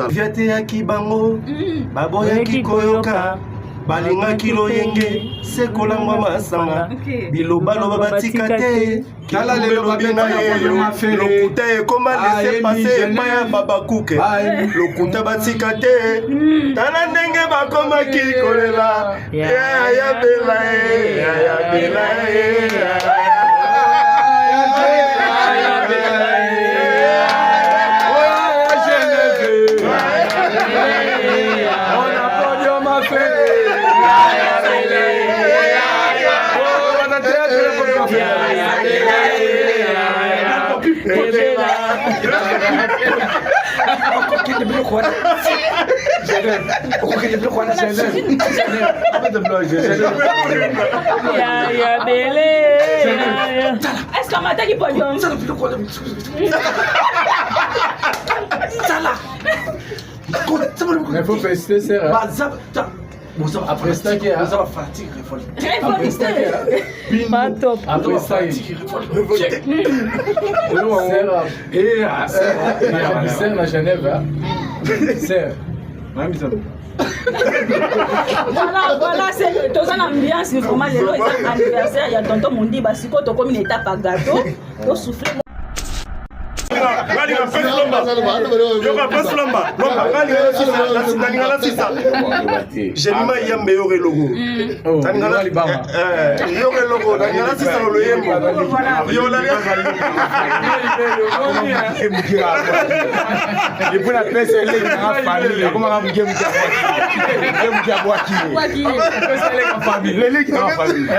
Viateyaki bango baboyaki koyoka, balingaki loyenge se kolangwa masanga, bilobaloba batika te. Tala lelo Elobi na ye, lokuta ekoma laissez-passer epai ya babakuke, lokuta batika te. Tala ndenge bakomaki kolela, ya bela ye, ya bela ye. Okokende biloko wana, okokende biloko wana. Ya bele. Est-ce que amataki podium? Biloko wana, tala. Mais faut féliciter Sarah. Après ça, qui Boza bafanatique révolté. Pas top. Après ça, Révolté. Sarah, Sarah na Genève, hein. Sarah. Voilà, c'est toza na ambiance vraiment. Lelo eza anniversaire ya tonton Mondiba. Sikoyo tokomi na étape ya gâteau, tosouffle. Ngalinga pesi lomba, yoka pesi lomba lomba, ngalinga nalinga nasisa Jemima Yambe, yoka eloko nalinga, yoka eloko nalinga nasisa na loyembo yo nalinga. Et puis napesa eleki nanga famille, akomaka moke moke, moke moke, abwaki ye leleki nanga famille.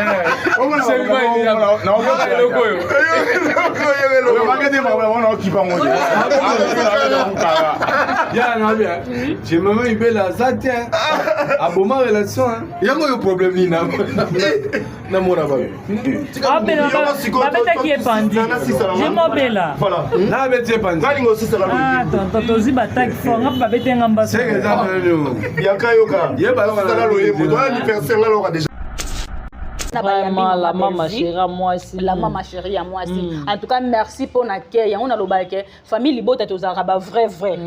Makete okipa ngo te. Ya na bien. J'ai maman Ibela aza te. Aboma relation, hein. Yango yo problème nini na namona bato? Babetaki epandi, jemobela. Na beti epandi. Ngalinga osisa na Ah, loyembo. Tonton, tozwi bataki fort, nga mpe babete nga mbaso. Seke eza nani? Bianca, yoka. Yeba yoka. Osisa na loyembo to anniversaire, nga loka déjà. Na bayambi. Vraiment, la mama Belgique. chérie mwasi. La mama chérie ya mwasi. En tout cas, merci mpo na ke yango nalobaka ke famille libota tozalaka ba vrai vrai.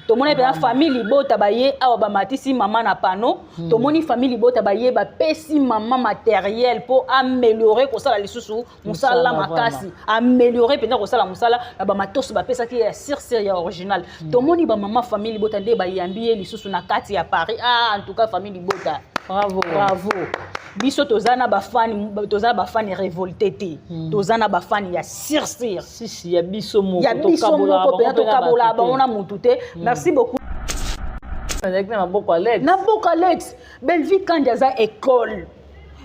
Tomoni mpenza famille libota baye awa, bamatisi mama na pano. Tomoni famille libota baye, bapesi mama matériel mpo améliorer kosala lisusu mosala Mosala, makasi, améliorer mpenza kosala mosala na bamatoso bapesaki ye ya sirsir ya original. Tomoni bamama famille libota nde bayambi ye lisusu na kati ya Paris. Ah, en tout cas, famille libota, Bravo. bravo. Biso toza na bafani, toza na bafani révolté te, toza na bafani ya sirsir. Sisi ya biso moko. Ya biso moko mpenza, tokabola bango na mutu te. Merci beaucoup. Ezalaki na maboko Alex. Na mboka Alex. Bellevie Kandi aza école,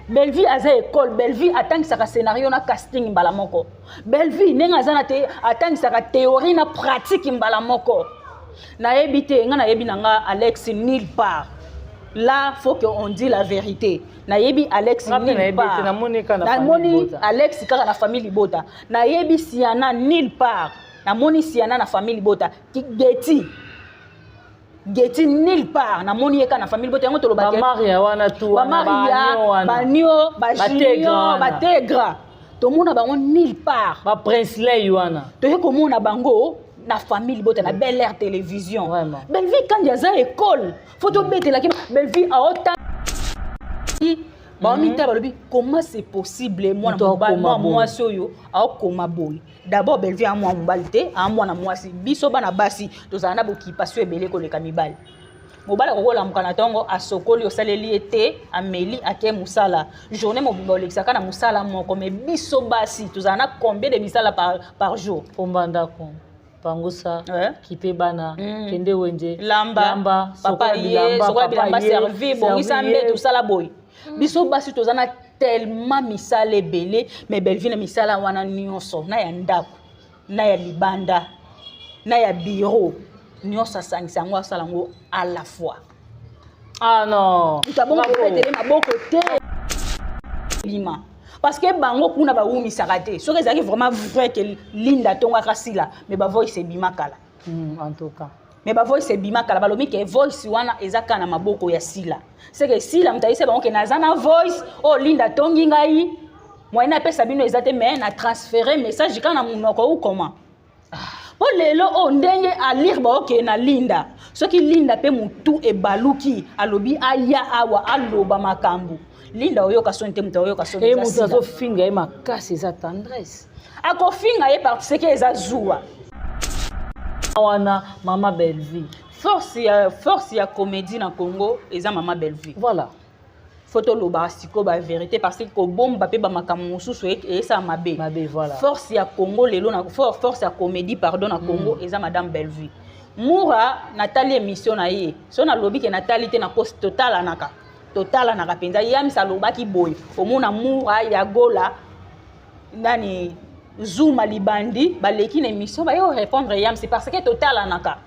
Bellevie aza école. Bellevie atangisaka scénario na casting mbala moko. Bellevie ndenge aza na te, atangisaka théorie na pratique mbala moko. Nayebi te, nga nayebi na nga Alex nulle part. Là, faut que on dit la vérité, nayebi Alex Nga mpe nulle nayebi te, part. namoni kaka na famille Namoni libota. Alex kaka na famille libota. Nayebi Siana nulle part, namoni Siana na famille libota. Geti, Geti nulle part, namoni ye kaka na famille libota. Yango tolobaka Bamaria wana tu wana. Bamaria, Banio wana. Banio, Bategra bajunior, wana. Bategra, tomona bango nulle part. Baprince ley wana. Toye komona bango na famille libota na Bel Air Télévision. Vraiment. Bellevie Kandi aza école, faut tobetelaki Bellevie. Aota baomita, balobi comment c'est possible mwana Moto mobali akoma mwa boye. mwasi oyo aokoma boye? D'abord, Bellevie a mwana mobali te, a mwana mwasi. Biso bana basi tozala na bokipaso ebele koleka mibali. Mobali akoki kolamuka na ntongo, asokoli, osaleli ye te, ameli, ake mosala. Journée mobimba olekisaka na mosala moko. Mais biso basi tozala na combien de misala par jour? Pomba ndako, pangusa, kipe bana, kende wenze, lamba, lamba, papa sokola ye, bilamba, sokola papa bilamba, ye, servi, bongisa servi ye. mbeto, osala boye. Biso basi toza na tellement misala ebele. Mais Bellevie na misala wana nyonso, na ya ndako, na ya libanda, na ya bureau, nyonso asangisa yango, asala yango à la fois. Ah non. Moto abongo Bravo. kobetele maboko te bima, parce que bango kuna bawumisaka te. Soki ezalaki vraiment vrai ke Linda atongaka Sila, mais bavoice ebima kala. En tout cas. Mais bavoice ebima kala. Balobi ke voice wana eza kaka na maboko ya Sila. Seke Sila moto ayebisa bango ke naza na voice oyo Linda atongi ngai, moyen napesa bino eza te, mais na transféré message kaka na monoko ou comment. Mpo lelo oyo ndenge alire baokende na Linda. Soki Linda mpe mutu ebaluki, alobi aya awa aloba makambo, Linda oyoka soni te, moto ayoka soni. E moto azofinga ye makasi eza Tendresse. Akofinga ye parce que eza zuwa. Wana mama Bellevue. Force ya comédie na Congo eza mama Bellevue. Voilà. Faut tolobaka sikoyo bavérité, parce que kobomba mpe bamakambo mosusu eyesala mabe. Mabe, voilà. Force ya Congo lelo na force ya comédie, pardon, na Congo eza madame Bellevue. Mura, natali émission na ye, so nalobi ke natali te, nakosi. Totalanaka mpenza. Yamisa alobaki boye, omona Mura ya Gola nani Zuma libandi baleki na émission, baye répondre Yamsi, parce que totalanaka.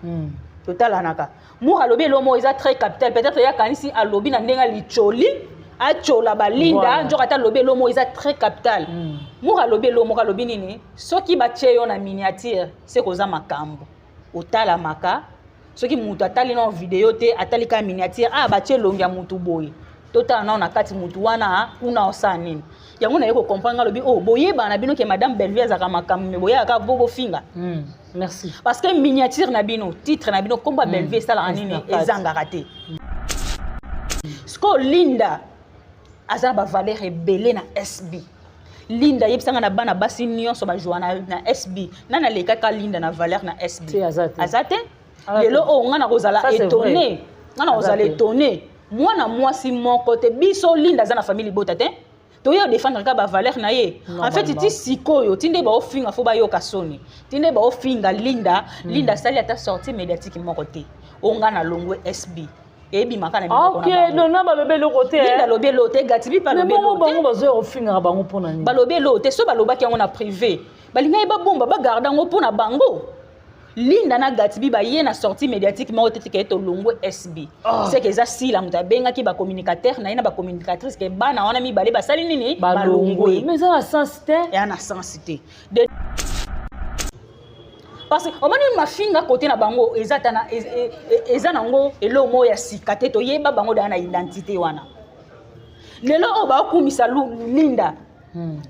Totalanaka. Mura alobi eloko moko eza très capital. Peut-être ye akanisi alobi na ndenge licoli, atyola balinda. Nzoka ata alobi eloko moko eza très capital. Mura alobi eloko moko, alobi nini? Soki batie yo na miniature, se koza makambo otalamaka. Soki moto atali nao video te, atali kaka miniature, ah, batie elongi ya motu boye, totala nao na kati motu wana kuna osala nini. Yango naye kocomprendre. Alobi oh, boyebana na bino ke madame Bellevue azalaka makambo, me boyaka kaka bo bofinga. Merci. Parce que miniature na bino, titre na bino, kombo ya Bellevue esalaka nini? Na kati. Ezangaka te. Sikoyo Linda aza na bavaleur ebele na SB. Linda, yebisanga, na bana basi nyonso bajwa na SB, nani alekaka Linda na valeur na SB? Te, aza te. Aza te. Aza te. Lelo oyo nga na kozala Ça, c'est étonné, vrai. nga na kozala Aza te. étonné, mwana mwasi moko te. Biso Linda aza na famille libota te, toye odéfendre kaka bavaleur na ye. En fait, Normalement. ti sikoyo, ti nde baofinga, fo bayoka soni. Ti nde baofinga Linda, Linda asali ata sortie médiatique moko te o nga na longwe SB, eyebimaka na minoko Ok. na bango. Non, na balobi eloko te. Linda alobi eloko te, Gatibi mpe me alobi bongo eloko te. bango bazoya kofingaka bango mpo na nini? Balobi eloko te. So balobaki yango na privé, balingaki babomba, bagarde yango mpo na bango. Linda na Gatibi baye na sortie médiatique moko te tika ye tolongwe SB. Ah. Seke eza Sila moto abengaki bacommunicateur na ye na bacommunicatrice ke bana wana mibale basali nini? Balongwe. Mais eza na sens te. Eya na sens te. Parce que omoni mafinga kote na bango eza ta na eza nango eloko moko ya sika te. Toyeba bango daa na identité wana. Lelo oyo baokumisa Linda,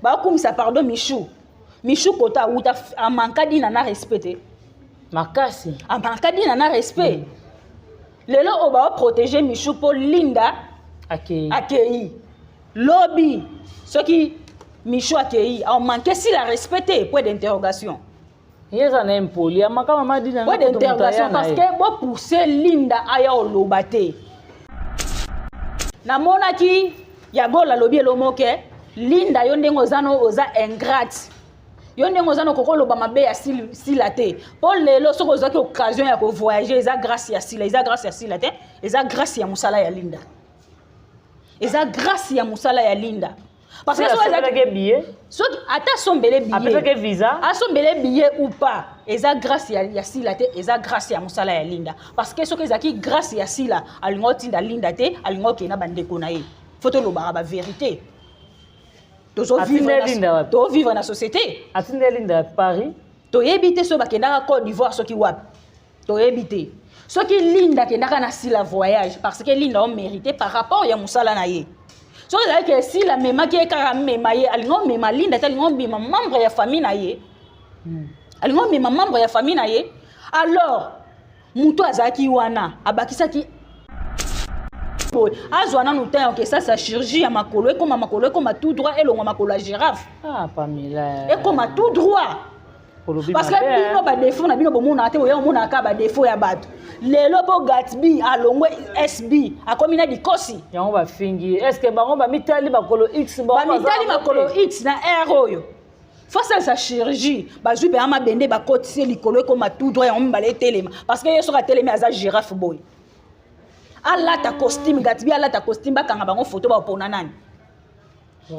baokumisa, pardon, Michou. Michou kota awuta, amanka Dina na respect te. Makasi. Amanka Dina na respect. Lelo oyo baoprotege Michou mpo Linda akei. Akei. Lobi soki Michou akei, amanke Sila respect te? Point d'interrogation. Ye eza na impoli, amaka mama Dina. Point d'interrogation, parce que bopousse Linda aya oloba te. Namonaki Yagol alobi elo moke: Linda, yo ndenge oza no, oza ingrate. Yo ndenge oza no, koko oloba mabe ya Sila te, mpo lelo soki ozwaki occasion ya kovoyage, eza grâce ya Sila. Eza grâce ya Sila te, eza grâce ya mosala ya Linda. Eza grâce ya mosala ya Linda, parce que soki asombelaki billet. Soki ata asombele billet, apesaki visa. Asombele billet ou pas, eza grâce ya Sila te, eza grâce ya mosala ya Linda. Parce que soki ezalaki grâce ya Sila, alinga otinda Linda te, alinga okende na bandeko na ye. Fo tolobaka bavérité. Atinda Linda wapi? Tozovivre na société. Atindi Linda ya Paris. Toyebi te soki bakendaka Côte d'Ivoire, soki wapi, toyebi te. Soki Linda akendaka na Sila voyage, parce que Linda omérité par rapport ya mosala na ye. Soki ezalaki Sila amemaki ye kaka, amema ye, alinga omema Linda te, alinga omema membre ya famille na ye, alinga omema membre ya famille na ye. Alors moto azalaki wana abakisaki boye, azwa nanu temps ya esasa chirurgie ya makolo, ekoma makolo, ekoma tout droit, elongwa makolo ya girafe. Ah, Pamela. Ekoma tout droit. Olobi Parce que mabe, hein. bino badefo na bino bomonaka te, boya omonaka kaka badefo ya bato. Lelo mpo Gatsby alongwe SB, akomi na dikosi. Yango bafingi, est ce que bango bamitali makolo x bango bamitali baza makolo te? X na r oyo fasalisa chirurgie, bazwi mpenza mabende, bakotisi ye likolo, ekoma tout droit. Yango mibale etelema, parce que ye soki atelemi aza girafe boye. Alata costume, Gatsby alata costume, bakanga bango foto, bapona nani?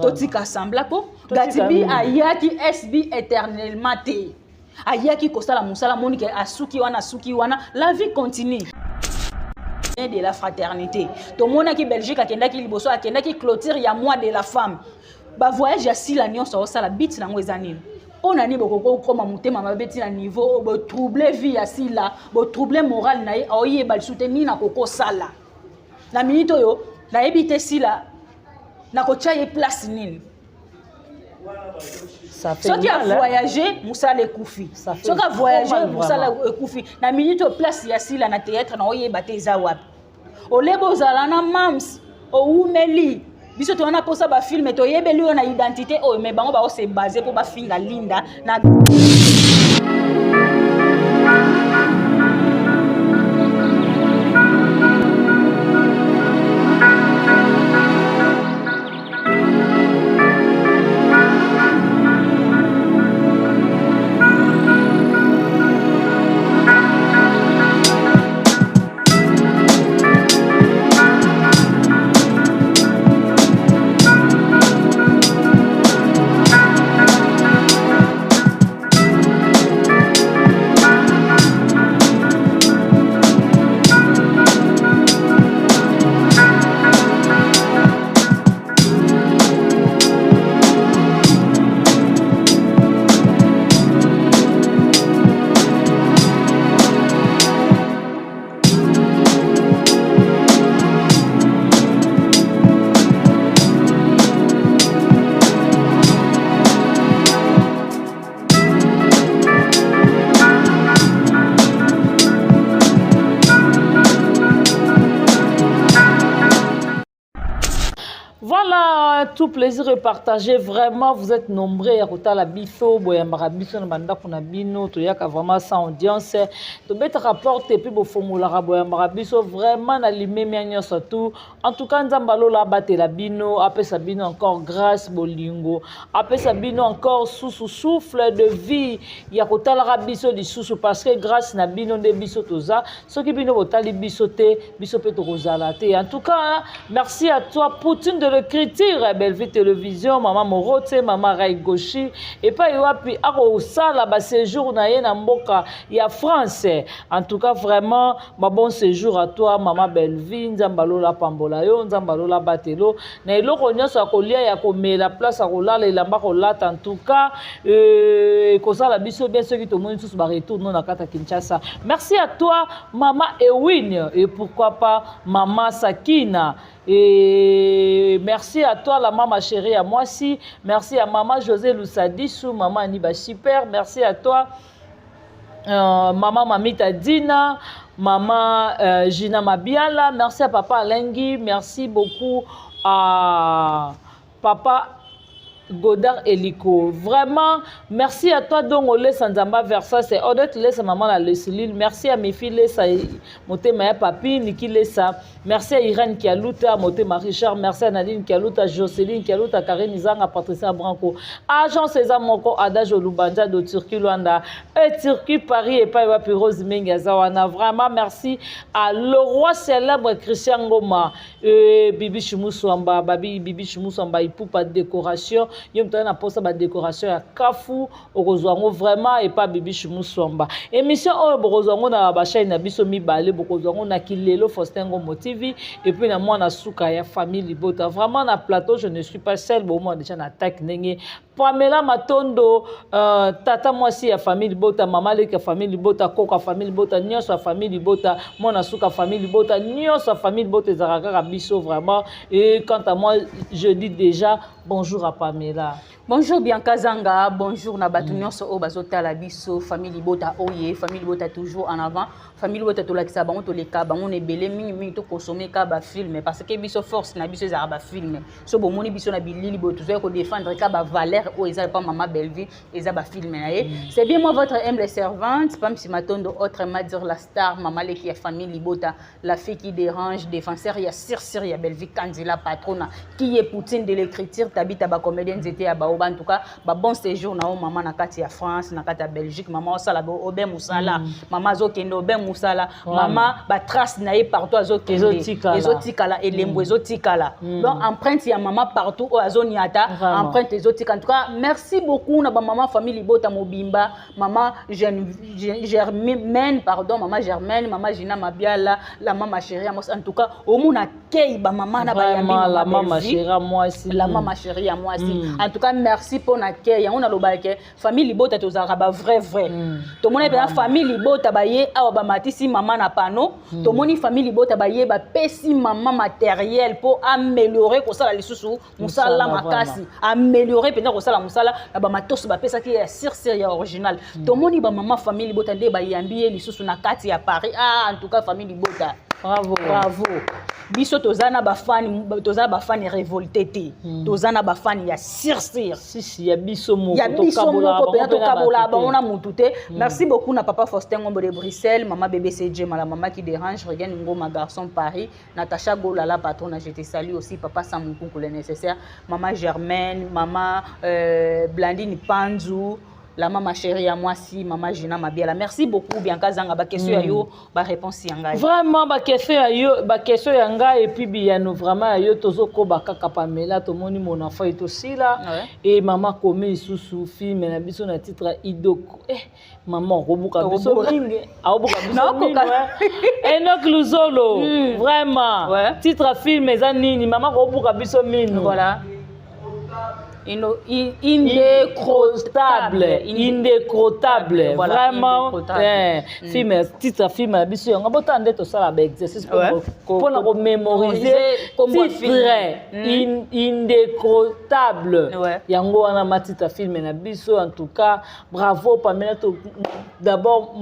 Totika sembla ko. Totika Gatsby nini? ayaki SB éternellement te, ayaki kosala mosala. Monike asuki wana, asuki wana, la vie continue de la fraternité. Tomonaki Belgique akendaki liboso, akendaki clôture ya mois de la femme. Bavoyage ya Sila nyonso aosala, but nango eza nini? Mpo na nini bokoki kokóma motema mabe ntina niveau oyo botrouble vie ya Sila, botrouble morale na ye? Aoyeba lisusu te nini akokosala na minute oyo. Nayebi te Sila nakotya ye place nini. Soki avoyage, mosala ekufi. Soki avoyage, mosala ekufi. Na minute oyo, place ya Sila na théâtre na oyeba te eza wapi. Oleba ozala na mams, owumeli biso towana mposa bafilme, toyebeli oyo na identité oyo, mais bango baose base mpo bafinga Linda na. Voilà, tout plaisir est partagé. Vraiment, vous êtes nombreux à kotala biso, boyambaka biso na bandako na bino, toyaka vraiment sans audience. Tobetaka porte et puis bofongolaka, boyambaka biso vraiment na limemia nyonso tout. En tout cas, Nzambe alola abatela bino, apesa bino encore grâce, bolingo, apesa bino encore susu souffle de vie ya kotalaka biso lisusu, parce que grâce na bino nde biso toza. Soki bino botali biso te, biso mpe tokozala te. En tout cas, merci à toi Poutine de l'écriture, Bellevue Télévision, Mama Morote, Mama Ray Goshi, epai wapi akosala ba séjour na ye na mboka ya France. En tout cas, vraiment, ba bon séjour à toi, Mama Bellevue. Nzambe alola pambola yo, Nzambe alola batelo na eloko nyonso ya kolia, ya komela, place ya kolala, elamba kolata. En tout cas, ekosala biso bien soki tomoni lisusu ba retour no na kati ya Kinshasa. Merci à toi, Mama Ewin, et pourquoi pas Mama Sakina. Et merci à toi, la maman chérie à moi aussi. Merci à maman José Loussadisu, maman Aniba Super. Merci à toi, maman Mamita Dina, maman Gina Mabiala. Merci à papa Alengui. Merci beaucoup à papa Godard Eliko. Vraiment, merci à toi, Dongo Lesa Nzamba Versace. Odette Lesa, maman la Lesilil. Merci à mes filles Lesa, Motema ya Papi, Niki Lesa. Merci à Irène Kialuta, Motema Richard. Merci à Nadine Kialuta, Jocelyne Kialuta, Karine Zanga, Patricia Branco. Agent César Moko, Adage Lubanja de Turquie Luanda. Et Turquie Paris et Paris Wapi Rose Menga Zawana. Vraiment, merci à le roi célèbre Christian Goma. Et Bibi Chimoussouamba, Babi Bibi Chimoussouamba, Ipupa décoration. Yo mutana na posa ba décoration ya kafu okozwa vraiment et pas Bibi Chimoussouamba. Émission oyo bokozwa ngo na ba chaîne na biso mibale, bokozwa ngo na Kilelo Faustin Ngomo TV et puis na mwana suka ya famille Libota. Vraiment na plateau je ne suis pas seule, bon moi déjà na attaque ndenge Pamela Matondo, tata mwasi ya famille Libota, mama leki ya famille Libota, koko ya famille Libota, nyonso ya famille Libota, mwana suka famille Libota, nyonso ya famille Libota ezalaka kaka biso vraiment. Et quant à moi, je dis déjà bonjour à Pamela. Bonjour Bianca Zanga, bonjour na batu nyonso oyo bazotala biso, famille Libota oye, famille Libota toujours en avant, famille Libota tolakisa bango, toleka bango na ebele mingi mingi, tokonsome ka ba film parce que biso force na biso ezalaka ba film. So bomoni biso na bilili boye tozoya kodéfendre ka ba valeur oyo eza pa mama Bellevue, eza ba film na ye. C'est bien moi, votre humble servante, Pamsi Matondo, autrement dire la star, mama leki ya famille Libota, la fille qui dérange, défenseur ya sir sir ya Bellevue Kanzila patrona, qui est Poutine de l'écriture, tabita ba comédien nzete ya baoba. En tout cas, ba bon séjour na o mama na kati ya France, na kati ya Belgique, mama osala bo obe musala, mama azokende obe musala, mama ba trace na ye partout azokende, Ezotikala. Ezotikala elembo, ezotikala. Donc empreinte ya mama partout oyo azoniata, empreinte ezotika. En tout cas, merci beaucoup na ba mama famille Libota mobimba, mama Jeune Germaine, pardon, mama Germaine, mama Gina Mabiala, la mama chérie Amos. En tout cas, omona kei ba mama na bayambi. Vraiment, la mama mama Bellevue. Chérie mwasi. La mama chérie ya mwasi. En tout cas, merci mpo na ke yango nalobaka ke famille libota tozalaka ba vrai vrai. Tomoni mpenza famille libota baye awa, bamatisi mama na pano. Tomoni famille libota baye, bapesi mama matériel mpo améliorer kosala lisusu mosala Mosala, makasi, améliorer mpenza kosala mosala na bamatoso bapesaki ye ya sircire ya original. Tomoni bamama famille libota nde bayambi ye lisusu na kati ya Paris. Ah, en tout cas, famille libota, Bravo. bravo. Biso toza na bafani, toza na bafani révolté te, toza na bafani ya sircire. Sisi ya biso moko. Ya biso Tokabolaka moko mpenza. bango mpe na Tokabola bato te. bango na mutu te. Merci beaucoup na papa Faustin Ngombo de Bruxelles, mama BBCJ Mala, mama qui dérange, Regan Ngoma, garçon Paris, Natacha Golala, patron, je te salue aussi, papa Samukunku, le nécessaire, mama Germaine, mama Blandine Panzu, la mama chérie ya mwasi, mama Gina Mabiala. Merci beaucoup, Bianca Zanga. Baquestion ya yo, baréponse ya ngai. Vraiment, baquestion ya yo, baquestion ya ngai et puis biyano vraiment ya yo. Tozokoba kaka, Pamela. Tomoni mon enfant etosila. E mama komi lisusu film na biso na titre ya Idoko. Eh, mama akobuka biso Akobuka. mingi, akobuka biso Naokoka. mino, eh. Enoch Luzolo, vraiment, titre ya film eza nini? Mama akobuka biso mino. Voilà. Indécrottable. Indécrottable. Voilà, vraiment. indécrottable. Eh, film, titre film ya biso yango. Botala nde tosala baexercice mpona komémoriser Mémoriser kombo ya film. titre indécrottable. Yango wana ma titre film na biso. En tout cas, bravo, Pamela. D'abord,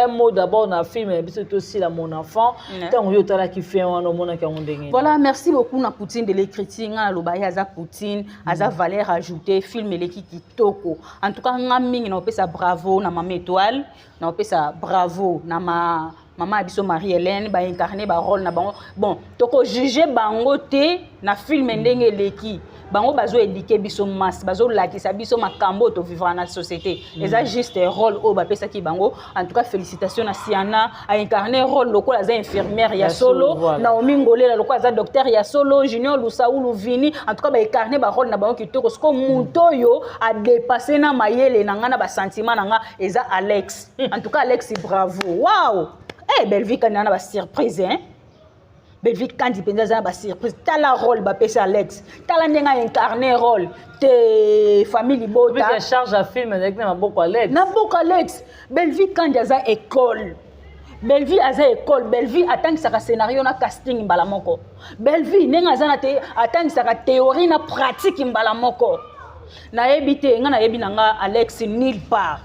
un mot d'abord na film na biso tosila, mon enfant. Ntango yo otalaki fin wana, omonaki yango ndenge nini? Voilà, merci beaucoup na Poutine de l'écriture. Nga naloba ye aza Poutine, aza valeur ajoutée. Film eleki kitoko. En tout cas, nga mingi naopesa bravo na mama Étoile, naopesa bravo na ma mama ya biso Marie Hélène, baincarne barôle na bango. Bon, tokojuge bango te na film ndenge eleki. Bango bazoéduquer biso masse, bazolakisa biso makambo oyo tovivra na société. Eza juste rôle oyo bapesaki bango. En tout cas, félicitation na Siana, aincarne rôle lokola aza infirmière ya Ya solo, solo. voilà. Naomi Ngolela lokola aza docteur ya solo, Junior Lusaulu, Vini. En tout cas, baincarne barôle na bango kitoko. Siko moto oyo adépasse na mayele na nga, na basentiment na nga, eza Alex. En tout cas, Alex, bravo. Wow, eh, Bellevue Kandi na basurprise, hein. Bellevue Kandi mpenza aza na basurprise. Tala rôle bapesi Alex, tala ndenge aincarne rôle te. Famille libota. Obika charge ya film ezalaki na maboko Alex. Na mboka Alex. Bellevue Kandi aza école, Bellevue aza école. Bellevue atangisaka scénario na casting mbala moko. Bellevue ndenge aza na te, atangisaka théorie na pratique mbala moko. Nayebi te, nga nayebi na nga Alex nulle part.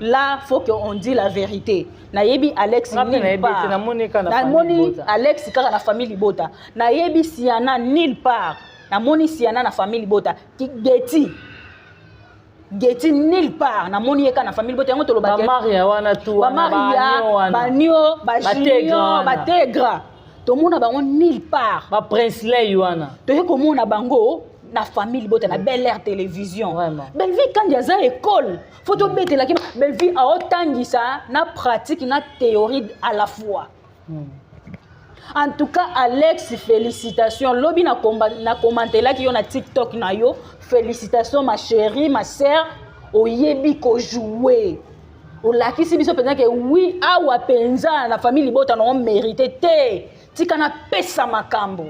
Là, faut que on dit la vérité, nayebi Alex Nga mpe nulle nayebi part. te, namoni kaka na famille Namoni libota. Alex kaka na famille libota. Nayebi Siana nulle part. Namoni Siana na famille libota. Geti, Geti nulle part. Namoni ye kaka na famille libota. Yango tolobaka Bamaria wana tu wana, bamaria, banio wana. Banio, Bategra bajunior, wana. Bategra, tomona bango nulle part. Baprince ley wana. Toye komona bango na famille libota, na Bel Air Télévision. Vraiment. Bellevue Kandi aza école, faut tobetelaki. Bellevue aotangisa na pratique na théorie à la fois. En tout cas, Alex, félicitations. Lobi na commentelaki yo na TikTok na yo: félicitations, ma chérie, ma sœur, oyebi kojouer, olakisi biso mpenza ke oui, awa mpenza na famille libota na omérite te. Tika napesa makambo.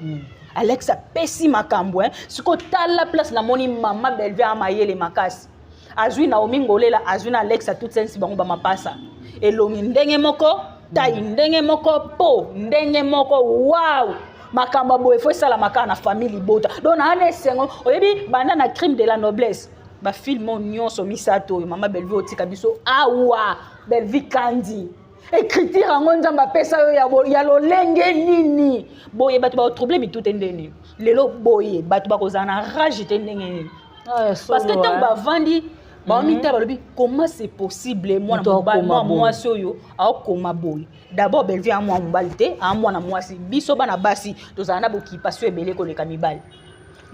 Alex apesi makambo, hein. Sikoyo tala place namoni mama Bellevue amayele makasi, azwi Naomi Ngolela, azwi na Alex atutsensi, bango bamapasa, elongi ndenge moko, tai ndenge moko, po ndenge moko. Wow, makambo ya boye fo esalama kaka na famille libota. Donc naa na esengo. Oyebi, banda na Crime de la noblesse, bafilm oyo nyonso misato oyo mama Bellevue otika biso awa, Bellevue Kandi, écriture yango Nzambe apesa yo ya lolenge nini boye? Bato bakotrouble mitu te ndeni lelo boye, bato bakozala na rage te ndenge nini? Parce que ntango bavandi, baomita, balobi: comment c'est possible mwana Moto mobali, akoma mwana boye. mwasi oyo aokoma boye? D'abord, Bellevue a mwana mobali te, a mwana mwasi. Biso bana basi tozala na bokipaso ebele koleka mibali.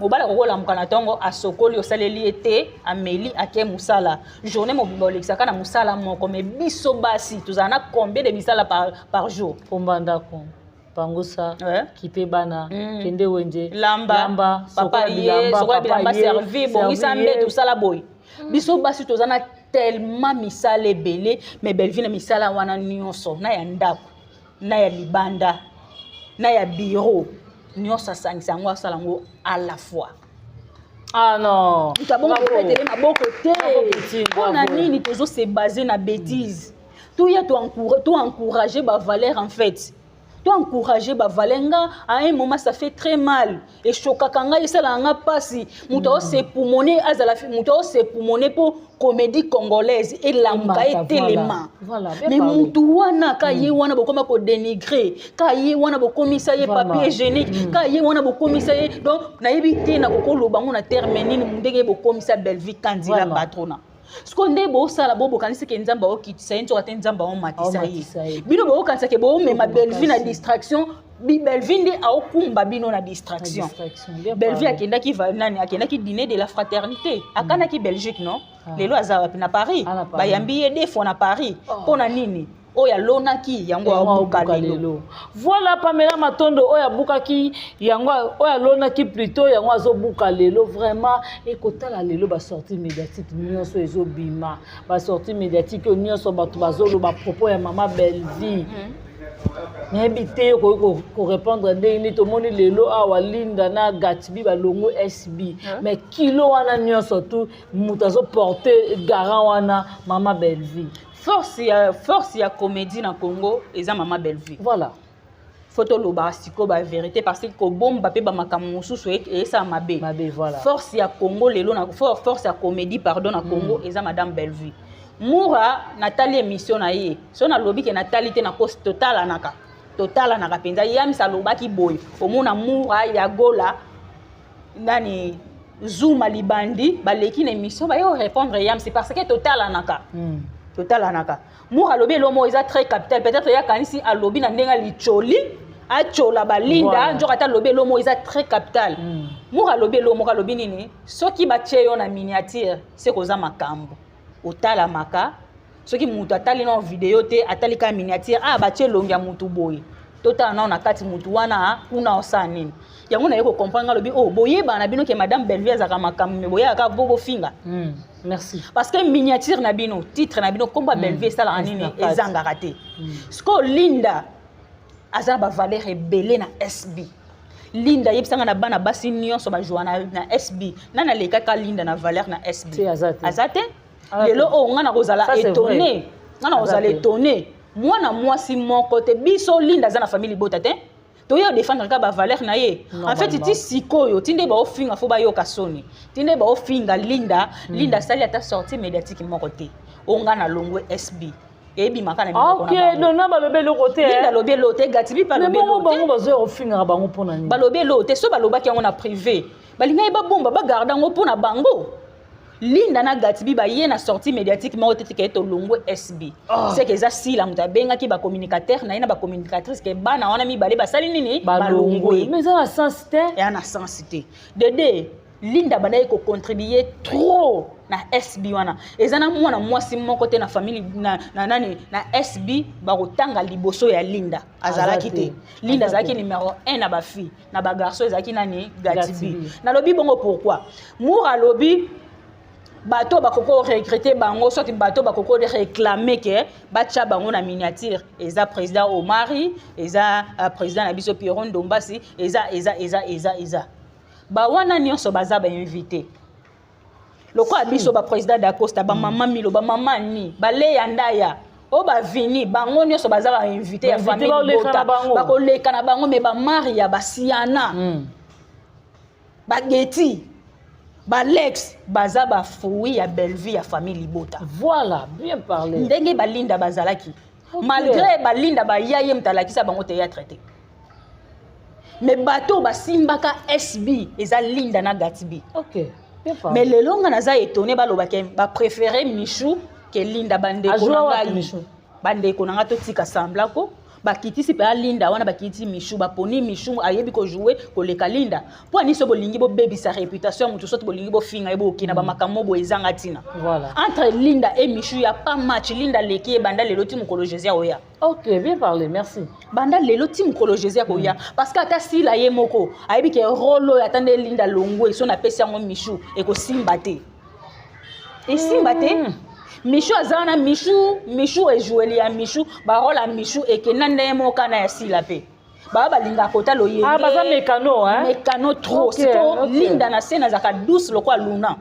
Mobali akoki kolamuka na ntongo, asokoli, osaleli ye te, ameli, ake mosala. Journée mobimba olekisaka na mosala moko. Mais biso basi tozala na combien de misala par jour? Pomba ndako, pangusa, kipe bana, kende wenze, lamba, lamba, papa sokola ye, bilamba, sokola papa bilamba, ye, servi, bongisa servi ye. Mbeto, osala boye. Biso basi toza na tellement misala ebele. Mais Bellevue na misala wana nyonso, na ya ndako, na ya libanda, na ya bureau, nyonso asangisa yango, asala yango à la fois. Ah non. Moto abongo kobetele maboko te. Bravo. Mpo na nini tozo se baser na bêtise? Toya to encourager ba valeur en fait. To encourager ba valeur nga à un moment ça fait très mal. Eshokaka ngai, esalaka nga mpasi. Moto aosepumone azala, moto aosepumone mpo comédie congolaise elamuka, Emata, etelema. Voilà. Voilà, bien Mais parlé. mutu wana ka ye wana bokoma kodénigrer, ka ye wana bokomisa ye papier hygiénique, ka ye wana bokomisa ye. Donc nayebi te na kokoloba ngo na terme nini, ndenge bokomisa Bellevue Kandila patrona. Siko nde bosala bo bokanisi ke Nzambe aokitisa ye, nzoka te Nzambe aomatisa Aomatisa ye. ye. Bino bokokanisa ke boomema Soko Bellevue na makasi. distraction, Bellevue nde aokumba bino na distraction. Distraction. Bien Bellevue parlé. akendaki nani, akendaki dîner de la fraternité, akanaki Belgique, non? Ah. Lelo aza wapi? Na Paris. Ah, na Paris. Bayambi ye deux fois na Paris. Oh. Mpo na nini? Oyo alonaki yango Yango aobuka abuka lelo. lelo. Voilà, Pamela Matondo, oyo abukaki yango, oyo alonaki plutôt yango azobuka lelo. Vraiment, ekotala lelo basortie médiatique nyonso ezobima, basortie médiatique oyo nyonso bato bazoloba propos ya mama Bellevue. Nayebi te okoki korépondre ndenge nini. Tomoni lelo awa Linda na Gatbi balongo SB, mais kilo wana nyonso tu moto azoporte garant wana, mama Bellevue. Force ya comédie na Congo eza mama Bellevue. Voilà. Faut tolobaka sikoyo bavérité, parce que kobomba mpe bamakambo mosusu eyesala mabe. Mabe, voilà. Force ya Congo lelo na force ya comédie, pardon, na Congo eza madame Bellevue. Mura, natali émission na ye, so nalobi ke natali te, nakosi. Totalanaka mpenza. Yamisa alobaki boye, omona Mura ya Gola, nani, Zuma Libandi, baleki na émission, baye korépondre Yamsi, parce que totalanaka. Totalanaka. Mura alobi elo moko eza très capital. Peut-être ye akanisi alobi na ndenge licoli, atyola balinda. Nzoka ata alobi elo moko eza très capital. Mura alobi elo moko, alobi nini? Soki batie yo na miniature, se koza makambo otalamaka. Soki moto atali nao video te, atali kaka miniature, ah, batie elongi ya motu boye, totala nao na kati motu wana kuna osala nini. Yango naye kocomprendre nga, alobi oh, boyebana na bino ke madame Bellevue azalaka makambo, me boyaka bo bofinga. Merci. Parce que miniature na bino, titre na bino, kombo ya Bellevue esalaka nini? Na kati. Ezangaka te. Sikoyo Linda aza na bavaleur ebele na SB. Linda ayebisanga na bana basi nyonso bajwa na SB, nani alekaka Linda na valeur na SB? Te, aza te. Aza te. Aza Lelo te. oyo nga na kozala Ça, c'est étonné, vrai. nga na kozala Aza te. étonné, mwana mwasi moko te. Biso Linda aza na famille libota te, toya odéfendre kaka bavaleur na ye en fait. Normalement. Ti sikoyo, ti nde baofinga, fo bayoka soni. Ti nde baofinga Linda, Linda asali ata sortie médiatique moko te oyo nga na longwe SB, eyebimaka na Ah, minoko ok. na bango. Non, na balobi eloko te. Linda alobi elo te, Gatibi mpe Mais alobi bongo elo te. bango bazoya kofingaka bango mpo na nini? Balobi elo te. So balobaki yango na privé, balingaki babomba, bagarde yango mpo na bango. Linda na Gatibi baye na sortie médiatique moko te tike tolongwe SB. Ah. Seke eza sila moto abengaki bacommunicateur na ye na bacommunicatrice ke bana wana mibale basali nini? Balongwe. Mais eza na sens te. Eya na sens te. Dede Linda bandaki kocontribue trop na SB wana. Eza na mwana mwasi moko te na famille na nani, na SB, bakotanga liboso ya Linda azalaki Aza te. te. Linda Aza azalaki te. numéro 1 na bafille, na bagarçon ezalaki nani? Gatibi. Gatibi. Nalobi bongo pourquoi? Mour alobi bato bakoki regretter bango, soki bato bakoki réclamer ke batya bango na miniature, eza président Omari, eza président na biso Pierrot Ndombasi, eza eza eza eza eza bawana nyonso baza bainvité lokola biso, baprésident Dacosta, bamama Milo, bamama ni baleya ndaya oyo bavini, bango nyonso baza bainvité ya Bainvité famille. baoleka Libota na bango. bakoleka na bango, me bamaria, basiana, bageti, balex, baza bafruit ya Bellevue, ya famille libota. Voilà, bien parlé. Ndenge balinda bazalaki, malgré balinda baya, ye moto alakisa bango théâtre te, mais bato oyo basimbaka SB eza Linda na Gatibi. Ok, bien parlé. Mais lelo nga naza étonné, balobaki bapréféré Michou ke Linda. Bandeko Azwa na wapi ngai, Michou? bandeko na ngai, totika semblako. Bakitisi mpe alinda wana, bakitisi Michou, baponi Michou, ayebi kojoue koleka Linda. Mpo ani so bolingi bobebisa réputation ya motu, soki bolingi bofinga ye, bokokenda bamakambo boye ezanga ntina. Voilà. Entre Linda et Michou, ya pas match. Linda leki ye banda lelo ti mokolo Jésus aoya. Ok, bien parlé, merci. Banda lelo ti mokolo Jésus akoya, parce que ata sila ye moko ayebi ke rôle oyo, ata nde Linda longwe, so napesi yango Michou, ekosimba te, esimba te. Michou aza wana, Michou, Michou ejoueli ya Michou, barôle ya Michou ekenda ndenge moko kana ya sila mpe. Baa balingaka kota loyenge. Ah, baza mécano, hein? Mécano trop. Ok, Siko ok. Linda na se nazalaka douce lokola Luna.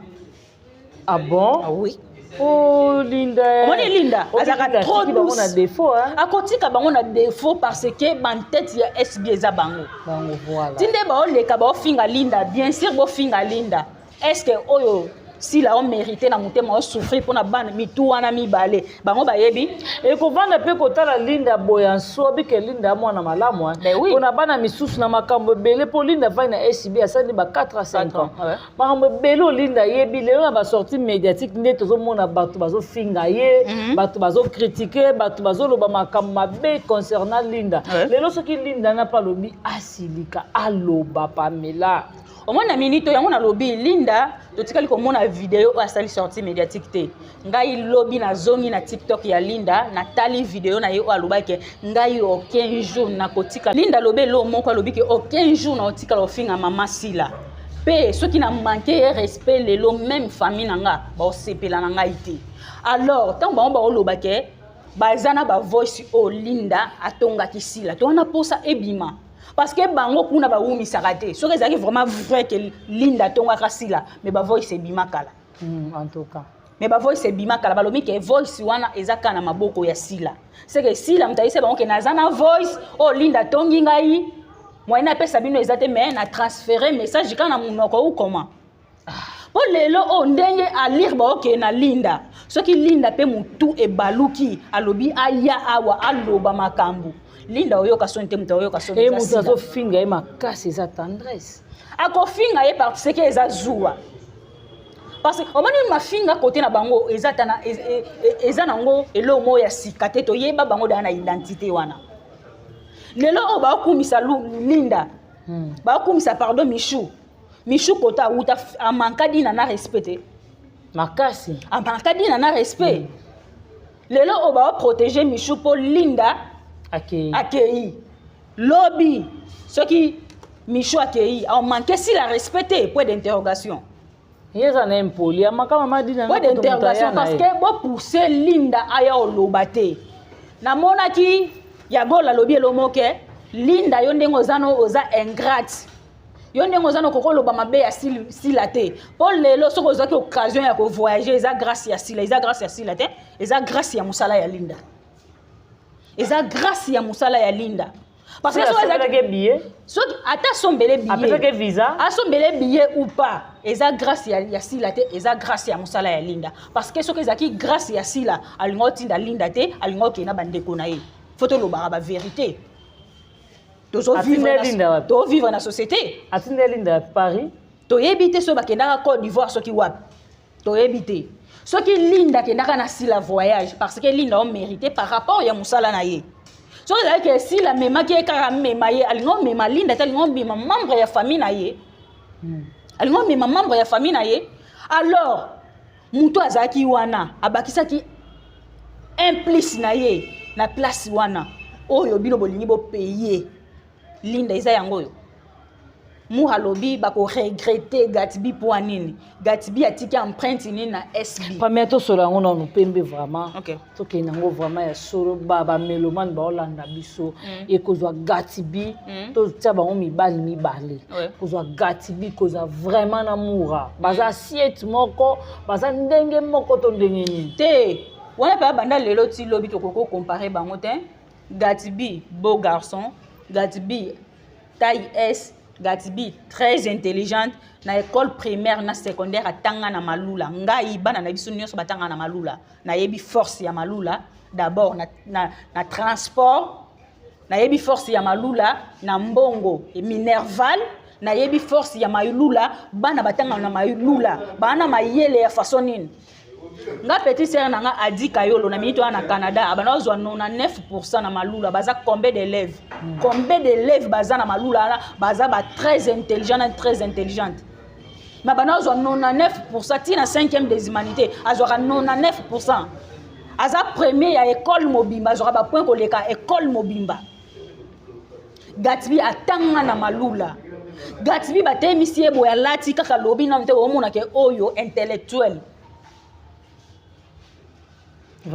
Ah bon? Ah oui. Oh, Linda. Omoni Linda Obi azalaka Linda trop atiki bango na douce. défaut, hein? Akotika bango na défaut parce que bantete ya SB eza bango. Bango voilà. Ti nde baoleka baofinga Linda, bien sûr bofinga Linda. Est-ce que oyo sila omérite na motema osouffrir mpona bana mitu wana mibale bango bayebi? Ekovanda mpe kotala Linda boye anso abike Linda ya mwana malamu, hein. Ben oui. Mpona bana misusu na makambo ebele, mpo Linda avandi na SB asali ba 4 à 5 ans. Ouais. Makambo ebele oyo Linda ayebi lelo na basortie médiatique nde tozomona bato bazofinga ye, bato bazocritiquer, bato bazoloba makambo mabe concernant Linda. Lelo soki Linda na mpe alobi asilika, aloba Pamela. Omoni na minito yango nalobi Linda, totikali komona video oyo asali sortie médiatique te. Ngai lobi nazongi na TikTok ya Linda, natali video na ye oyo alobaki ngai aucun jour nakotika. Linda alobi eloko moko, alobi ke aucun jour nakotikala kofinga mama Sila. Mpe soki na manke ye respect lelo, même famille na nga baosepela na ngai te. Alors ntango bango baoloba ke baza na bavoice oyo Linda atongaki Sila, to wana mposa ebima parce que bango kuna bawumisaka te. Soki ezalaki vraiment vrai ke Linda atongaka Sila, mais bavoice ebima kala. En tout cas. Mais bavoice ebima kala. Balobi ke voice wana eza kaka na maboko ya Sila. C'est que Sila moto ayebisa bango ke naza na voice oyo Linda atongi ngai, moyen napesa bino eza te, mais na transféré message kaka na monoko ou comment. Mpo lelo oyo ndenge alire baokende na Linda, soki Linda mpe motu ebaluki alobi aya awa aloba makambo, Linda oyoka soni te, moto aoyoka soni e eza moto Sila. azofinga ye makasi eza Tendresse. Akofinga ye parce que eza zuwa, parce que omoni mafinga kote na bango eza tana eza nango eloko moko ya sika te. Toyeba bango daa na identité wana. Lelo oyo baokumisa Linda, baokumisa, pardon, Michou. Michou kota awuta amanka Dina na respect te. Makasi. Amanka Dina na respect. Lelo oyo baoprotéger Michou mpo Linda akei. Akei. Lobi soki Michou akei, amanke Sila respect te? Point d'interrogation. Ye eza na impoli amaka mama Dina. Point d'interrogation, parce que bopousse Linda aya oloba te. Namonaki Yagol alobi elo moke Linda, yo ndenge oza no oza ingrate, yo ndenge oza no koki oloba mabe ya Sila te, mpo lelo soki ozwaki occasion ya kovoyage eza grâce ya Sila. Eza grâce ya Sila te, eza grâce ya mosala ya Linda, eza grâce ya mosala ya Linda, parce que soki asombelaki billet. Soki ata asombele billet, apesaki visa, asombele billet ou pas, eza grâce ya Sila te, eza grâce ya mosala ya Linda, parce que soki ezalaki grâce ya Sila, alinga otinda Linda te, alinga okende na bandeko na ye. Faut tolobaka bavérité. Atinda Linda wapi? Tozovivre na société. Atinda Linda ya Paris. Toyebi te soki bakendaka Côte d'Ivoire, soki wapi, toyebi te. Soki Linda akendaka na Sila voyage, parce que Linda omérité par rapport ya mosala na ye. Soki ezalaki Sila amemaki ye kaka amema ye, alingi omema Linda te, alingi omema membre ya famille na ye, alingi omema membre ya famille na ye. Alors moto azalaki wana abakisaki un plus na ye na place wana oyo bino bolingi bopeye Linda. Eza yango oyo Mour alobi bakoregretter Gatbi. Mpo nini Gatbi atiki empreinte nini na SB? Première, tosola yango nanu pembe vraiment. Ok. Tokende yango vraiment ya solo. Bamélomane baolanda biso, ekozwa Gatibi, totia bango mibali mibale. Kozwa Gatibi, kozwa vraiment na Mura, baza assiette moko, baza ndenge moko to ndenge nini? Te, wana mpe abanda lelo ti lobi tokoki kocomparer bango te. Gatbi beau garçon, Gatbi taille S, Gatbi très intelligente. Na école primaire na secondaire atanga na Malula. Ngai bana na biso nyonso batanga na Malula. Nayebi force ya Malula d'abord na transport, nayebi force ya Malula na mbongo e minerval, nayebi force ya Malula. Bana batanga na Malula bana mayele ya façon nini. Nga petit sœur na nga Adi Kayolo na minute wana na Canada abanda kozwa 99% na Malula. Baza combien d'élèves? Combien d'élèves baza na Malula wana? Baza ba très intelligent na très intelligente, mais banda kozwa 99% ntina 5e des humanités, azwaka 99%, aza premier ya école mobimba, azwaka bapoint koleka école mobimba. Gatbi atanga na Malula. Gatbi batelemisi ye boye, alati kaka lobi nano te, omonake oyo intellectuel.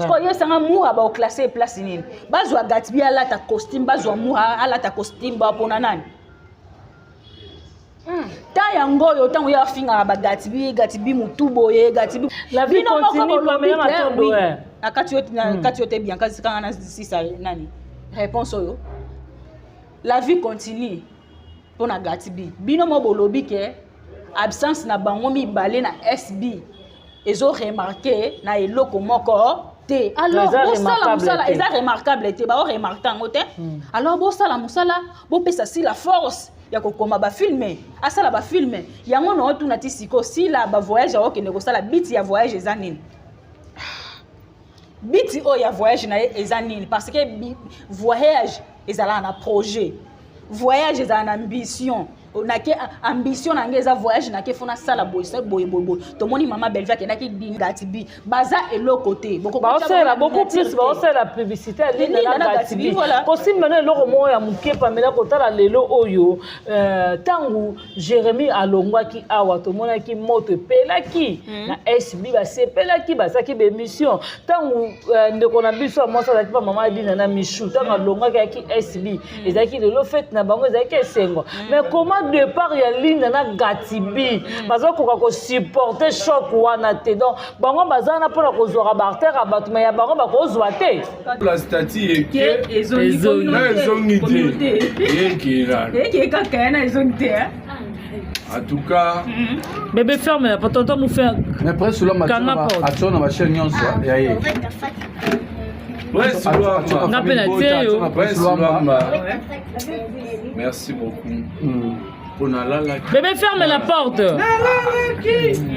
Sikoyo yesanga Mura baoclasse place nini? Bazwa Gatbi alata costume, bazwa Mura alata costume, bapona nani? Ta yango oyo ntango ye afingaka bagatbi, Gatbi motu boye, Gatbi. La vie continue, Pamela Matondo. Na kati yo, na kati yo te, Bianca, sikanga na sisa nani réponse oyo. La vie continue mpona Gatbi. Bino mo bolobi ke absence na bango mibale na SB ezo remarquer na eloko moko te. Alors bosala mosala, eza remarquable te, bao remarquer yango te. Alors bosala mosala, bopesa Sila force ya kokoma bafilme, asala bafilme yango. Na otuna ti siko Sila bavoyage aokende kosala, biti ya voyage eza nini? Biti oyo ya voyage na ye eza nini? Parce que voyage ezalaka na projet, voyage ezala na ambition. Nake ambition na ngai eza voyage, nake fo nasala boye boye boye boye. Tomoni mama Bellevue akendaki Gatibi, baza eloko te. Baosalela beaucoup plus, baosalela publicité ya Linda na Gatibi. Kosimba na eloko moko ya moke, Pamela, kotala lelo oyo, ntango Jérémi alongwaki awa, tomonaki moto epelaki na SB, basepelaki, basalaki baémission. Ntango ndeko na biso ya mwasi azalaki mpa mama Adina na Michu, ntango alongwaki ayaki SB, ezalaki lelo fête na bango, ezalaki esengo. Mais comment départ ya Linda na Gatibi, bazokoka kosupporter choc wana te? Donc bango baza wana mpona kozwaka baartere ya bato, mais ya bango bakozwa te. La statue eke na ezongi te, ekela. Eke kaka ya na ezongi te. En tout cas. Bébé, ferme la porte, tonton Moufer. Mais Prince Lwamba atio na bachaîne nyonso ya ye. Prince Lwamba. Nga mpe na tie yo. Prince Lwamba, merci beaucoup mpo nalalaki. Bébé, ferme la porte.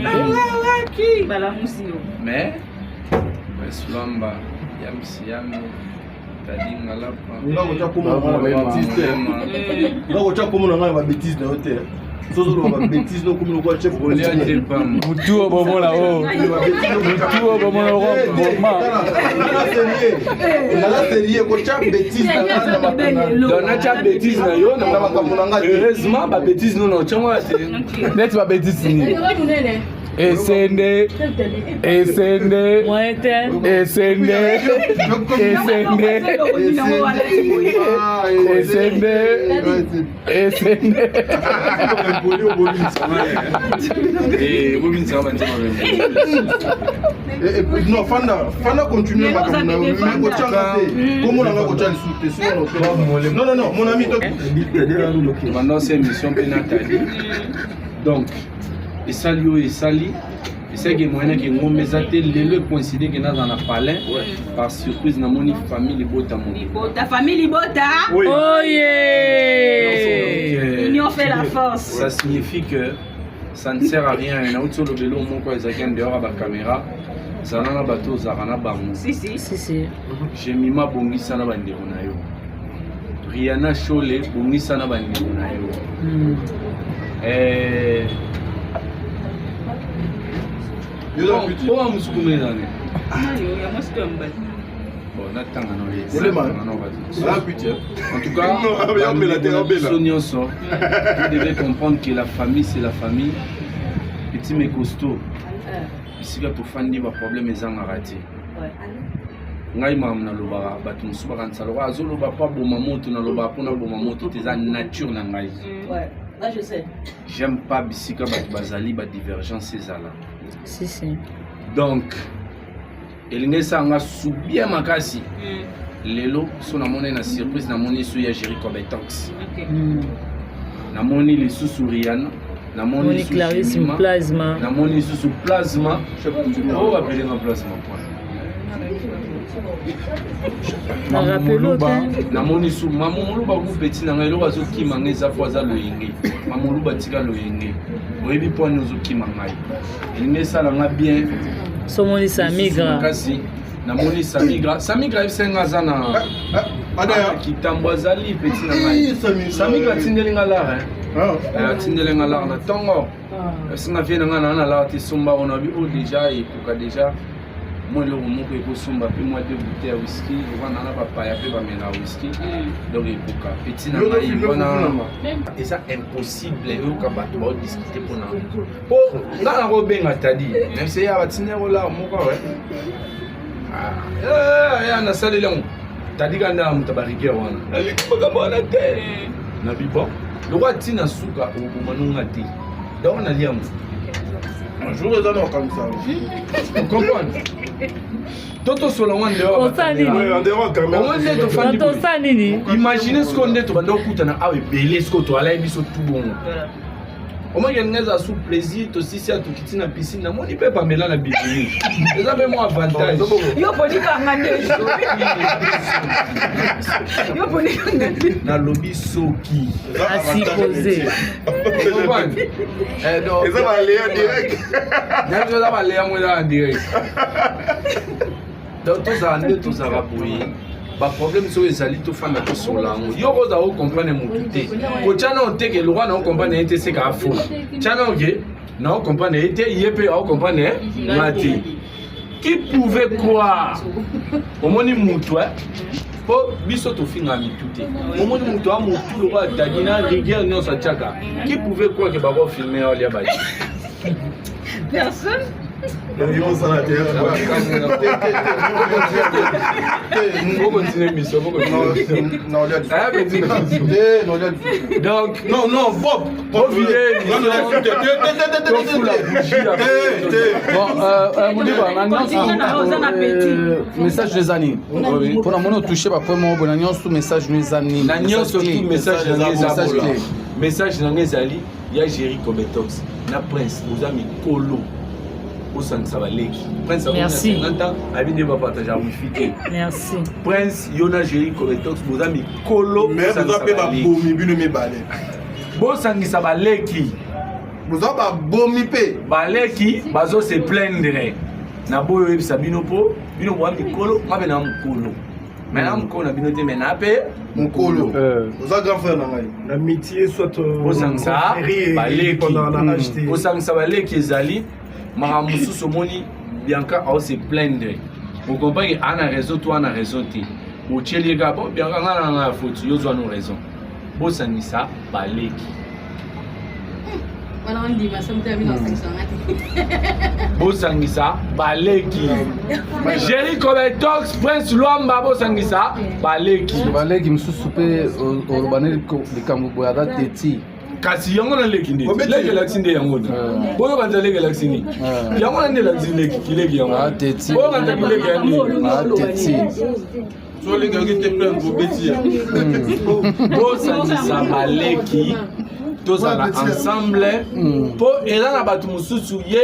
Nalalaki. Balamusi yo. Mais Prince Lwamba, yamisi yami tadinga lapa. Nga kotya kombo na ngai na babêtise te, nga kotya kombo na ngai na babêtise na yo te. Sozoloba babêtise nokomi lokola chef. Kolia te pamba. Mutu oyo bomona o, mutu oyo bomona boma. Naza sérieux, kotya bêtise na ngai na makambo. Donc natya bêtise na yo na makambo na ngai te. Heureusement babêtise no na otyango ya te. Neti babêtise nini? Esende, esende. Moyen te. Esende, esende, esende, esende. Bobinisaka banzema. Non, fanda fanda, continue makambo na yo, mais kotyanga te kombo na ngai, kotya lisusu te. Sinon, non, non, non, mon ami. Pendant cette émission mpe natali, donc esali oyo esali, esalaki moyenaki ngombe eza te. Lelo ecoïncide ke naza na palin, par surprise namoni famille libota moto. Libota, famille libota. Oye. Union fait la force. Ça signifie que ça ne sert à rien. Nauti olobela moko ezalaki en dehors ya bacaméra, zala na bato ozalaka na bango. Si si. Si si. Jemima, bongisa na bandeko na yo. Riana Shole, bongisa na bandeko na yo. Oyo mosuku ezane. Ya mwasi to ya mobali? Bon, natanga na. Olema. En tout cas, biso nyonso, vous devez comprendre que la famille, c'est la famille. Petit mais costaud, bisika tofandi, baproblème ezangaka te. Ngai makambo nalobaka, bato mosusu bakanisa lokola azoloba mpo aboma moto. Nalobaka mpona boma moto te, eza nature na ngai. Là, je sais. J'aime pas bisika bato bazali badivergence ezala. Si si. Donc elingi esanga subia makasi. Lelo so namoni na surprise, namoni su ya Géri Cobetox, namoni lisusu Riana, namoni Moni Clarisse. Plasma. Namoni lisusu Plasma oyo bapelenga Plasma point. Na rappelo te. Namoni su mama Moluba ku petit na ngai. Eloko azokima ngai eza po aza loyenge. Mama Moluba, tika loyenge, oyebi mpo ani ozokima ngai. Elingi esala nga bien. Somoni Samigra. Kasi namoni Samigra. Samigra ayebisa nga aza na kitambo, azali petit na ngai. Samigra atindeli nga lar, atindeli nga lar na ntongo. Esinga vie na ngai na lar te, somba wana bi oyo déjà ekoka déjà mwa eloko moko ekosomba mpe mwa deux bouteille ya whisky wana na bapaya mpe bamela whisky. Donc ekoka, petit na ngai wana, eza impossible oyoka bato baodiscute mpona po nga nakobenga tadi même se ya batindi yango lar moko awe. Ah, eh, nasaleli yango tadika nde moto barigueur wana nalingi makambo wana te nabi bon lokwa ntina suka okoboma nonga te donc nalia yango Un jour eza na okanisa comprendre to tosola ngo ndeomoi nde tofandi imagine sikoyo nde tobanda okutana awa ebele sikoyo toalai biso tu bongo omaki elinga ezala sous plaisir tosisi ya tokiti na piscine namoni mpe pamela na bikini eza mpe mwa avantage yo ponikanga nde yo ponikanga nde nalobi soki asupose eza baleya direct eza baleya ngo eza na direct donc tozala nde tozalaka boye baproblème soki ezali tofanda tosola yango yo kozala okomprendre motu te kotya nao te ke lokwa na okomprendre ye te seka afo tya nao ke na okomprendre ye te ye mpe aokomprendre nga te qui pouvait croire omoni motu eh? mpo biso tofingaka mitu te omoni moto a motu lokola dadi na rigueur nyonso atiaka qui pouvait croire ke bakofilme olia baji Personne. Donc, non, non, Bob, Bob, Modiba, na nyonso message eza nini mpo na moni otouche bapoint moko boye na nyonso message no eza nini na nyonso tu message na ngai eza message na ngai ezali ya Jerry Cobetox na Prince boza mikolo bosangisa baleki Prince Merci. abi nde bapartage ya wifi te Merci. Prince yo na Jerry Cobetox boza mikolo mais boza mpe babomi bino mibale bosangisa baleki boza babomi mpe baleki bazo se plaindre na boyo oyebisa bino mpo bino boza mikolo nga mpe na mokolo mais na mokolo na bino te mais na mpe mokolo oza grand frère na ngai na métier soit kosangisa baleki kosangisa baleki ezali makambo mosusu omoni bianca aose plaindre okomprendre aa na raison to ana raison te botyeli ye kaka bo bianca ngai na ngai ya foti yo zwa no raison bosangisa baleki bosangisa baleki Jerry Cobetox Prince Luamba bosangisa baleki baleki mosusu mpe oloba nde likambo boye aza teti kasi yango na leki nde leki elakisi nde yango nde boyokanisa leki elakisi nini yango na nde elakisi leki kileki yango boyokanisa kileki ya nini solingaki te plein bobeti ya bosangisa baleki tozala ensemble mpo eza na bato mosusu ye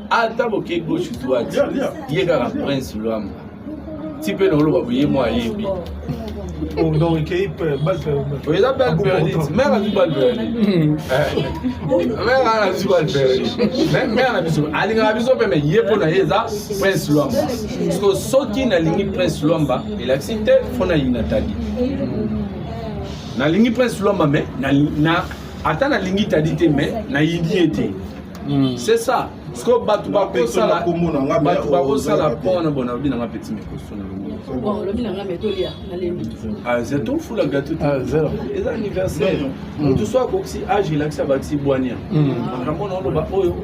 ata boke gauche droite ye kaka prince lwamba ti mpe na oloba boye mwa ayebi eza balle perdue mare azwi balle perdue mare ana azwi balle perdue mare na biso alingaka biso mpe me ye mpo na ye eza prince lwamba parceke soki nalingi prince lwamba elakisi te fo nayina tadi nalingi prince lwamba me na ata nalingi tadi te me nayini ye te c'est ça parce que bato bakosala bato bakosala mpo wana bona lobi nanga petit mikoso na longo tofula gato eza anniversaire moto so akokisi age elakisi abakisi bwania makambo na oloba oyo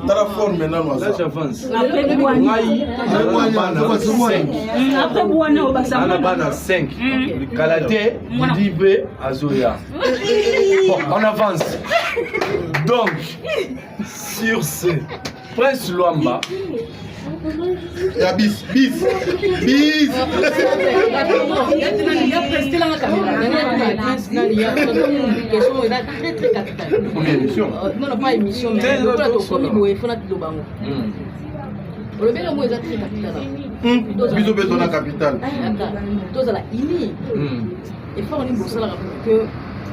Tala forme nano aza. Ngai ana bana 5 kala te didi mpe azoya. Bon, on avance. Donc, sur ce, Prince Luamba ya bis bis bis non pas émission mais lokola tokomi boye fona toloba yango olobi elongo eza très capital biso mpe tona capital tozala ini effort nini bosalaka pour que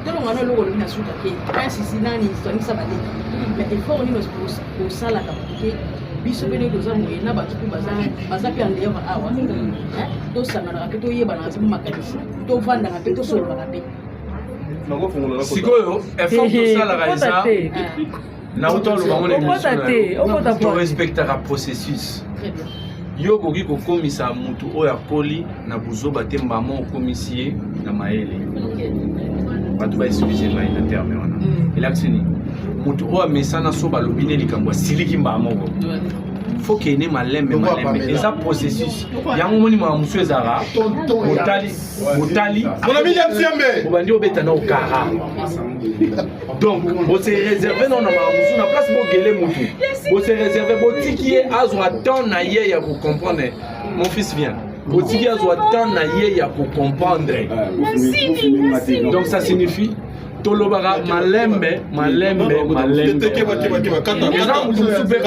tolonga na eloko olobi na suka ke insisi nani sangisa baleki mais effort nini bosalaka pour que biso mpe ndenge toza moye na bato mpe baza mpe andeyaka awa tosanganaka mpe toyebanaka mpe makanisi tovandaka mpe tosololaka mpe sikoyo effort tosalaka eza nauta oloba ngo na émission torespectaka processus yo okoki kokomisa motu oyo akoli na buzoba te mbama okomisi ye na mayele bato baexcuse ngai na terme wana elakisi nini Moto oyo amesana so balobi ne likambo asiliki mbala moko. Faut kende malembe malembe, eza processus. Yango omoni makambo mosusu ezalaka botali botali obandi obeta na okara. Donc bose réserve nano na makambo mosusu na place bogele motu, bose réserve, botiki ye azwa temps na ye ya kocomprendre. Mon fils vient, botiki azwa temps na ye ya kocomprendre. Donc ça signifie tolobaka malembe malembe malembe. Eza motu mosusu mpe.